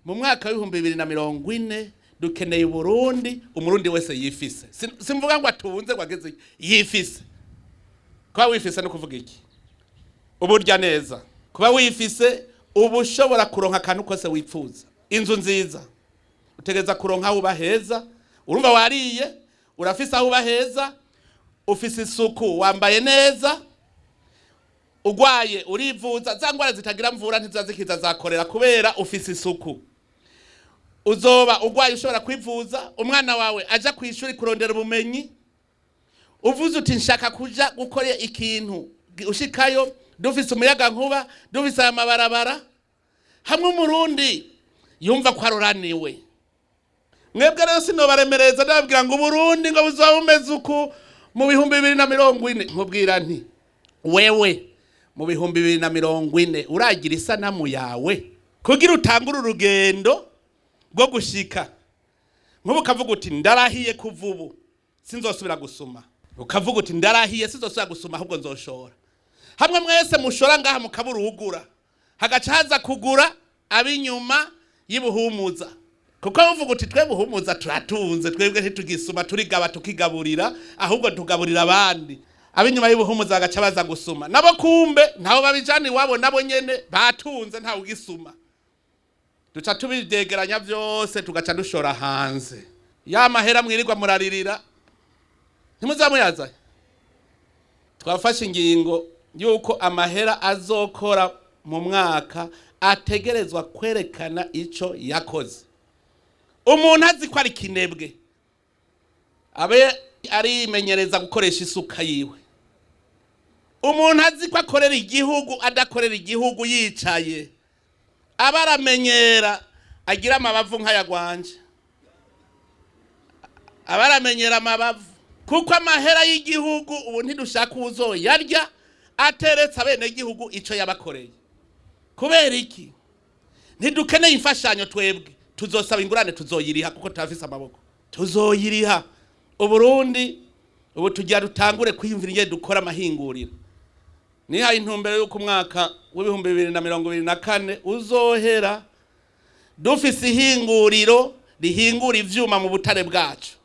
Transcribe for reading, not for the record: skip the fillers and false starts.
Mu mwaka w'2040 dukeneye Uburundi Umurundi wese yifise. Simvuga ngo atunze, ngo ageze, yifise. Kuba wifise no kuvuga iki? Uburya neza. Kuba wifise, uba ushobora kuronka akantu kose wipfuza, inzu nziza, utegereza kuronka aho uba heza. Urumva wariye, urafise aho uba heza, ufise isuku, wambaye neza, ugwaye urivuza, za ngwara zitagira mvura ntiziba zikiza zakorera kubera ufise isuku. Uzoba ugwaye ushobora kwivuza, umwana wawe aja ku ishuri kurondera ubumenyi, uvuze uti nshaka kuja gukora ikintu, ushikayo, dufise umuyaga nkuba, dufise aya mabarabara, hamwe Umurundi yumva ko aroraniwe. Mwebwe rero sinobaremereza ndababwira ngo Uburundi ngo buzoba bumeze uku mu 2040. Nkubwira nti wewe mu 2040 uragira isanamu yawe kugira utangure urugendo rwo gushika. Nk'ubu ukavuga uti ndarahiye, kuva ubu sinzosubira gusuma. Ukavuga uti ndarahiye, sinzosubira gusuma, ahubwo nzoshora. Hamwe mwese mushora ngaha mukabura uwugura, hagaca haza kugura ab'inyuma y'Ibuhumuza, kuko uvuga uti twe Buhumuza turatunze, twebwe ntitugisuma, turigaba, tukigaburira, ahubwo tugaburira abandi. Ab'inyuma y'Ibuhumuza bagaca baza gusuma nabo, kumbe ntaho babijana iwabo, nabo nyene batunze, ntawe ugisuma. Duca tubivyegeranya vyose, tugaca dushora hanze. Ya mahera mwirirwa muraririra ntimuzamuyazaye. Twafashe ingingo yuko amahera azokora mu mwaka ategerezwa kwerekana ico yakoze. Umuntu azi ko ari kinebwe abe arimenyereza gukoresha isuka yiwe. Umuntu azi ko akorera igihugu adakorera igihugu yicaye, aba aramenyera agira amabavu nk'ayagwanje, aba aramenyera amabavu, kuko amahera y'igihugu ubu ntidushaka uwuzoyarya ateretse abenegihugu ico yabakoreye. Kubera iki? Ntidukeneye imfashanyo twebwe. Tuzosaba ingurane, tuzoyiriha kuko turafise amaboko, tuzoyiriha. Uburundi ubu tugira dutangure kwiyumvira ingene dukora amahinguriro. Nihaye intumbero y'uko umwaka w'2024 uzohera dufise ihinguriro rihingura ivyuma mu butare bwacu.